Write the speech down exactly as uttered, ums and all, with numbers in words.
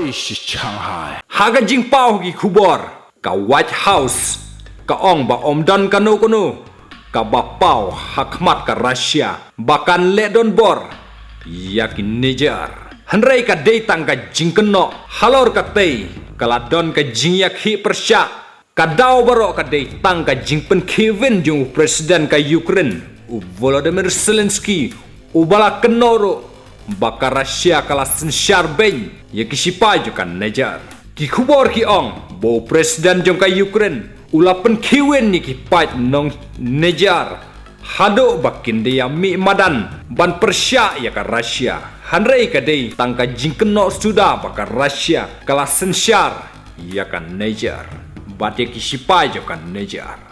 Shanghai. Ha ka jingpaw ki khubor, ka White House ka ong ba ym don kano kano kaba paw ha khmat ka Russia ba kan leh donbor ïa ki nuklear. Hynrei ka dei tang ka jingkynnoh, halor katei ka la don ka jingïakhih pyrshah. Ka daw baroh ka dei tang ka jingpynkhie win jong u President ka Ukraine, u Volodymyr Zelensky, uba la kynnoh ruh ba ka Russia ka la synshar beiñ ïa ki shipai jong ka nuklear. Ki khubor ki ong ba u President jong ka Ukraine u la pynkhie win ïa ki paid nong nuklear haduh ba kin da ïa mih madan ban pyrshah ïa ka Russia. Hynrei ka dei tang ka jingkynnoh suda ba ka Russia ka la synshar ïa ka nuklear bad ïa ki shipai jong ka nuklear.